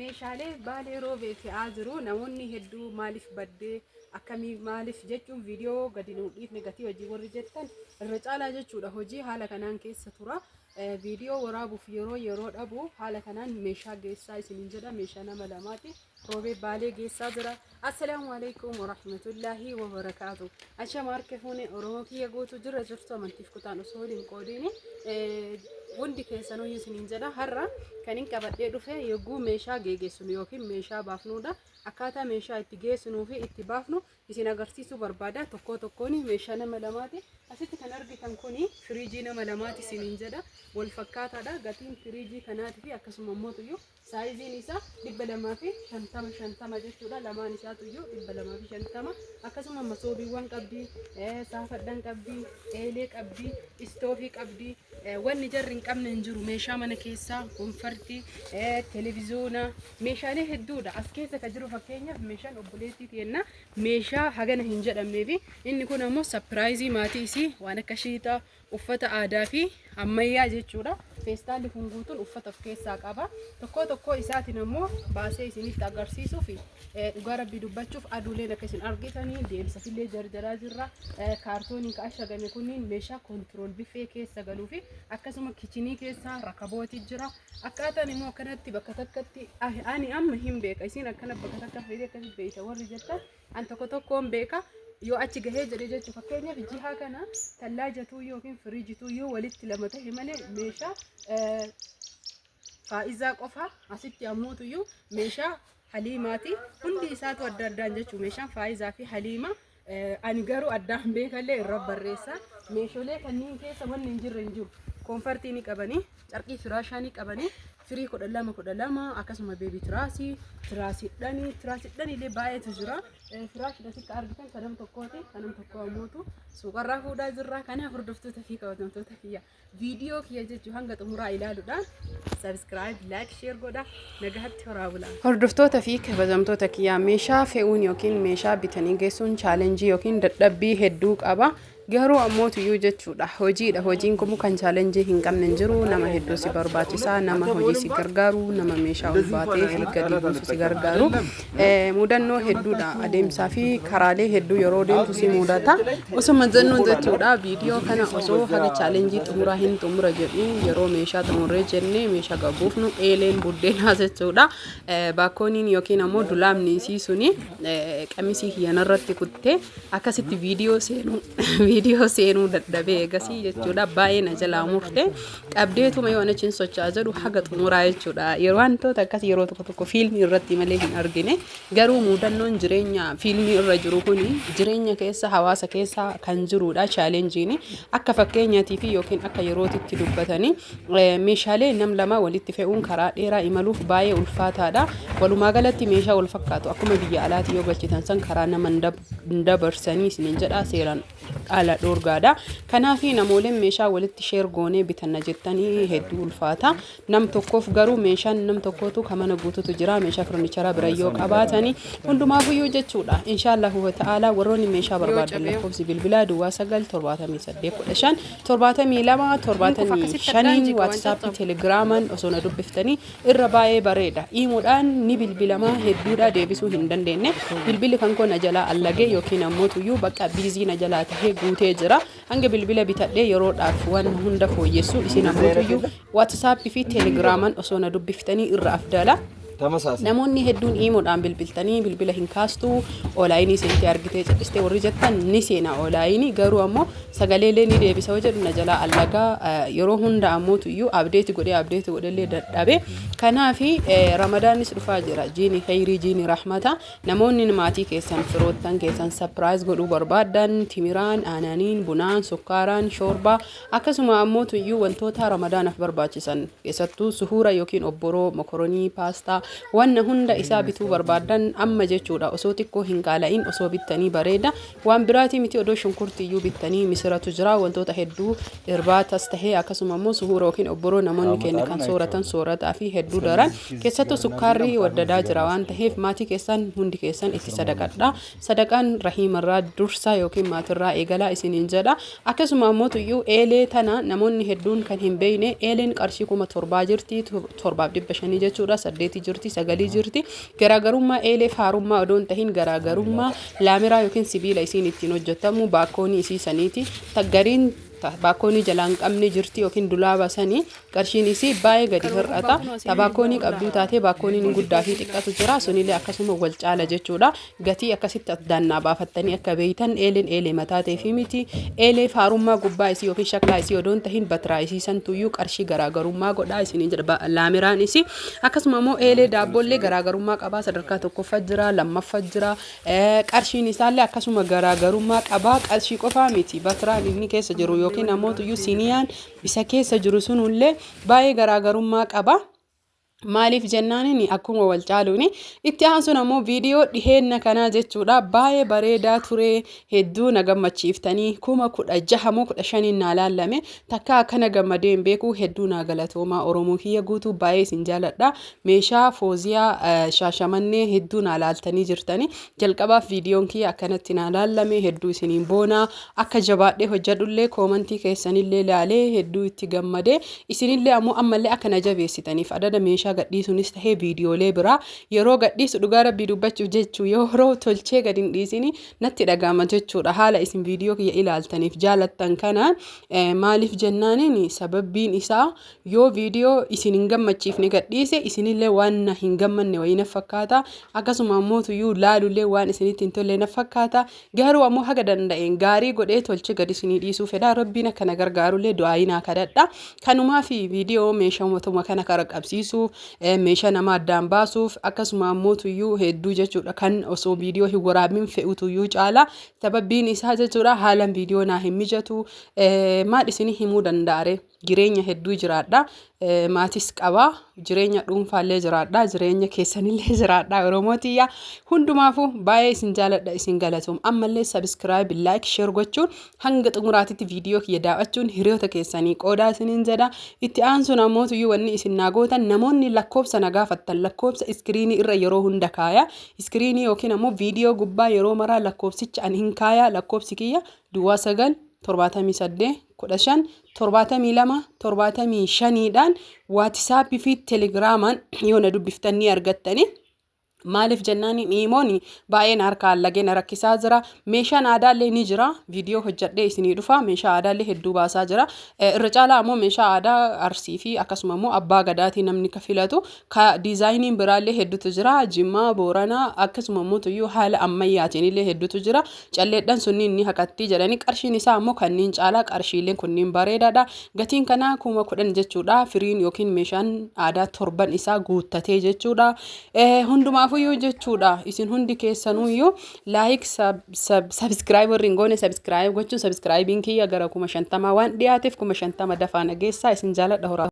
Meeshaalee Baalee Roobee fe'aa jiru. Namoonni hedduu maaliif baddee, akkamii, maaliif jechuun viidiyoo gadi nu dhiifne gatii hojii warri jettan irra caalaa jechuudha. Hojii haala kanaan keessa tura. Viidiyoo waraabuuf yeroo yeroo dhabu haala kanaan meeshaa geessaa isiniin jedha. Meeshaa nama lamaati. Roobee Baalee geessaa jira. Assalaamu alaikum warahmatullaahi wabarakaatu. Ashama harka fuune Oromoo kiyya guutuu jirra jirtu amantiif kutaan osoo waliin qoodiini hundi keessanuu isiniin jedha. Har'a kan hin qabadhee dhufe yogguu meeshaa geegeessinu yookiin meeshaa baafnuudha. Akkaataa meeshaa itti geessinuu fi itti baafnu isin agarsiisuu barbaada. Tokkoo tokkoon meeshaa nama lamaati. Asitti kan argitan kuni firiijii nama lamaati isiniin jedha. Wal fakkaataadha. Gatiin firiijii kanaatii fi akkasuma immoo Saayiziin isaa 250 50 jechuudha. Lamaan isaatu iyyuu 250. Akkasuma masoobiiwwan qabdi, saafadhan qabdi, eelee qabdi, istoofii qabdi. Wanni jarri hin qabne hin jiru. Meeshaa mana keessaa, konfartii, televiziyoona, meeshaalee hedduudha. As keessa kan jiru fakkeenyaaf meeshaan obboleettii teenna meeshaa hagana hin jedhamnee fi inni kun ammoo sapiraayizii maatii isii waan akka shiitaa, Uffata aadaa fi ammayyaa jechuudha. Feestaalli kun guutuun uffata of keessaa qaba. Tokkoo tokkoo isaatiin ammoo baasee isinitti agarsiisuuf dhugaa rabbii dubbachuuf aduuleen akka isin argitanii deemsafillee jarjaraa jirra. Kaartooniin ka ashagame kunniin meeshaa kontirool biffee keessa galuu fi akkasuma kichinii keessa rakabooti jira. Akkaataan immoo akkanatti bakka takkatti ani amma hin beeka isin akkana bakka takka fedhee akkasitti beekta warri jettan An tokko tokkoon beeka yoo achi gahee jedhe jechuun fakkeenyaaf jihaa kana tallaajatuu yookiin firiijituu yoo walitti lama tahe malee meeshaa faa'izaa qofa asitti ammootuyyuu meeshaa haliimaati hundi isaatu adda addaan jechuun meeshaan faa'izaa fi haliima ani garuu addaan beekallee irra barreessa meeshaalee kanneen keessa wanni hin jirre hin jiru koonfartii ni qabanii carqii firaashaa ni qabanii firii 12 12 akkasuma beebii tiraasii tiraasiidhanii tiraasiidhanii illee baay'eetu jira. Firaashii asitti argitan kanam tokkooti kanam tokko ammootu suuqarraa fuudhaa jirra. Kanaaf hordoftoota fi kabajamtoota kiyya viidiyoo kiyya jechuun hanga xumuraa ilaaluudhaan subscribe like share godha nagahatti horaa bulaa. Hordoftoota fi kabajamtoota kiyyaa meeshaa fe'uun yookiin meeshaa bitanii geessuun chaalenjii yookiin dadhabbii hedduu qaba. Garuu ammootuyyuu jechuudha hojiidha hojiin kumuu kan chaalenjii hin qabne hin jiru nama hedduu si barbaachisa nama hojii si gargaaru nama meeshaa ol baatee fi gadi buusu si gargaaru mudannoo hedduudha adeemsaa fi karaalee hedduu yeroo deemtu si mudata osuma jennu jechuudha viidiyoo kana osoo haga chaalenjii xumuraa hin xumura jedhu yeroo meeshaa xumurree jennee meeshaa gabuufnu eeleen buddeenaa jechuudha baakkooniin yookiin ammoo dulaamni isii suni qamisii kiyyanarratti kuttee akkasitti viidiyoo seenuu viidiyoo seenuu dadhabee eegasii jechuudha baay'ee na jalaa murte qabdeetuma yoo achiin socho'aa jedhu haga xumuraa jechuudha yeroo wantoota akkas yeroo tokko tokko fiilmii irratti malee hin argine garuu mudannoon jireenya fiilmii irra jiru kuni jireenya keessa hawaasa keessa kan jirudha chaalenjiin akka fakkeenyaatii fi yookiin akka yerootitti dubbatanii Meeshaalee nam lamaa walitti fe'uun karaa dheeraa imaluuf baay'ee ulfaataadha. Walumaa galatti meeshaa wal fakkaatu akkuma biyya alaati yoo galchitan san karaa nama hin dabarsanii isiniin jedha seeraan ala dhoorgaadha. Kanaaf namooleen meeshaa walitti sheer goonee bitanna jettanii hedduu ulfaata. Nam tokkoof garuu meeshaan nam tokkootu ka mana guututu jira meeshaa furnicharaa bira yoo qabaatani hundumaafuyyuu jechuudha. Inshaallahu wa ta'ala warroonni meeshaa barbaadan lakkoofsi bilbilaa duwwaa 9 78 15 72 75 WhatsApp Telegiraamaan osoo na dubbiftanii irra baay'ee bareeda. Iimoodhaan ni bilbilamaa hedduudha deebisuu hin dandeenye. Bilbilli kan koo na jalaa allagee yookiin ammoo tuyyuu bakka biizii na jalaa tahee guutee jira. Hanga bilbila bitadhee yeroodhaaf waan hunda fooyyessu isin ammoo tuyyuu WhatsApp fi Telegiraamaan osoo na dubbiftanii irra afdala. ተመሳሳይ Namoonni hedduun iimoodhaan bilbiltanii bilbila hin kaastu oolaayinii seentee argitee cal'istee warri jettan ni seena oolaayinii garuu ammoo sagaleelee ni deebisa yoo jedhu na jalaa allagaa yeroo hunda ammootu iyyuu abdeeti godhee abdeeti godhellee dadhabe kanaafi ramadaanis dhufaa jira jiini kheyrii jiini rahmata namoonni maatii keessan firoottan keessan sapiraayiz godhuu barbaaddan timiraan aananiin bunaan sukkaaraan shoorbaa Akkasuma ammoo tuyyuu wantoota Ramadaanaf barbaachisan keessattuu suhuura yookiin obboroo, mokoronii, paastaa, wanna hunda isaa bituu barbaaddan amma jechuudha osoo xiqqoo hin qaala'in osoo bittanii bareeda. Waan biraatii miti odoo shunkurtiiyyuu bittanii misiratu jira wantoota hedduu irbaatas tahee akkasuma immoo suhuura yookiin obboroo namoonni keenya kan sooratan soorataa fi hedduu daran keessattuu sukkaarri waddadaa jira waan taheef maatii keessan hundi keessan itti sadaqadha. Sadaqaan Rahiimarraa dursa yookiin maatirraa eegalaa isiniin jedha. Akkasuma ammoo tuyyuu eelee tana namoonni hedduun kan hin beekne eeleen qarshii 7000 jirti 7500 jechuudha saddeeti jirti. jirti, 9 jirti. Garaagarummaa eelee faarummaa odoo hin tahin garaagarummaa laamiraa yookiin sibiila isiin ittiin hojjetamu baakkoonii isii saniiti. Gariin baakkoonii jalaa hin qabne jirti yookiin dulaaba sanii qarshiin isii baay'ee gadi hir'ata. Ta baakkoonii qabduu taatee baakkooniin guddaa fi xiqqatu jira, sunillee akkasuma wal caala jechuudha. Gatii akkasitti addaan naa baafattanii akka beeytan, eeleen eelee mataa ta'eefi miti. Eelee faarummaa gubbaa isii yookiin shaklaa isii odoo hin tahin batiraa isii santuyyuu qarshii garaagarummaa godhaa isiniin jedha laamiraan isii. Akkasuma immoo eelee daabboollee garaagarummaa qabaa, sadarkaa tokkoffaa jira, lammaffaa jira. Qarshiin isaallee akkasuma garaagarummaa qabaa. Qarshii qofaa miti, batiraan inni keessa jiru yookiin ammoo siniyaan isa keessa jiru sunullee baay'ee garaagarummaa qaba. Maaliif jennaaniin akkuma wal caaluuni. Itti aansuun ammoo viidiyoo dhiheenna kanaa jechuudha, baay'ee bareedaa ture, hedduu na gammachiiftanii. 16,000 moo 15n naa laallame, takka akkana gammadee hin beeku. Hedduu naa galatoomaa, Oromoo kiyya guutuu, baay'ee isin jaaladha. Meeshaa Fooziyaa Shaashamannee hedduu naa laaltanii jirtanii. Jalqabaaf viidiyoon kiyya akkanatti naa laallame, hedduu isiniin boonaa. Akka jabaadhee hojjedhullee koomantii keessanillee laalee hedduu itti gammadee, isinillee ammoo ammallee akka na jabeessitaniif adada meeshaa gadhiisuunis tahee viidiyoolee biraa yeroo gadhiisu, dhugaa Rabbii dubbachuuf jechuu, yeroo tolchee gadi hin dhiisini natti dhaga'ama jechuudha, haala isin viidiyoo kiyya ilaaltaniif jaalattan kanaan. Maaliif jennaaniin sababbiin isaa yoo viidiyoo isin hin gammachiifne gadhiise isinillee waan na hin gammanne wayii na fakkaata, akkasuma ammoo tuyyuu laalullee waan isinitti hin tolle na fakkaata. Garuu ammoo haga danda'een gaarii godhee tolchee gadi isinii dhiisuu fedha. Rabbiin akka na gargaarullee du'aayii naa kadhadha. Kanumaa fi viidiyoo meeshaa mootummaa kana kara qabsiisuuf, meeshaa nama addaan baasuuf, akkasuma ammoo tuyyuu hedduu jechuudha, kan osoo viidiyoo hin waraabin fe'utuyyuu caala. Sababbiin isaa jechuudha haalaan viidiyoo naa hin mijatu. Maal isinii himuu danda'are? Jireenya hedduu jiraadha. Maatis qaba. Jireenya dhuunfaallee jiraadha. Jireenya keessanillee jiraadha. Oromoo tiyya hundumaafuu baay'ee isin jaaladha, isin galatoom. Ammallee subscribe, like, share gochuun hanga xumuraatitti viidiyoo kiyya daawwachuun hiriyoota keessanii qoodaa isiniin jedha. Itti aansuun ammoo tuyyuu wanni isin naa gootan, namoonni lakkoofsa na gaafattan, lakkoofsa iskiriinii irra yeroo hunda kaaya. Iskiriinii yookiin ammoo viidiyoo gubbaa yeroo maraa lakkoofsicha ani hin kaaya. Lakkoofsi kiyya 09 78 15 72 75dhaan Waatisaappii fi Telegiraamaan yoo na dubbiftan ni argattani. Maaliif jennaan imoon baay'een harka allagee na rakkisaa jira. Meeshaan aadaallee ni jira. Viidiyoo hojjedhee isinii dhufa. Meeshaa aadaallee hedduu baasaa jira. Irra caalaa ammoo meeshaa aadaa Arsii fi akkasuma immoo Abbaa Gadaatii namni ka filatu. Ka diizaayiniin biraallee hedduutu jira. Jimmaa, Booranaa, akkasuma immoo tuyyuu haala ammayyaatiin illee hedduutu jira. Calleedhaan sunniin ni haqattii jedhanii, qarshiin isaa ammoo kanneen caalaa qarshiileen kunniin bareedaadha. Gatiin kanaa 10,000 jechuudha. Firiin yookiin meeshaan aadaa torban isaa guuttatee jechuudha. Hundumaafuyyuu jechuudha. Isin hundi keessanuyyuu like, subscribe warri hin goone subscribe gochuun, subscribeiin kiyya gara 50,000 waan dhiyaateef 50,000 dafaa nageessaa. Isin jaaladha, horaa.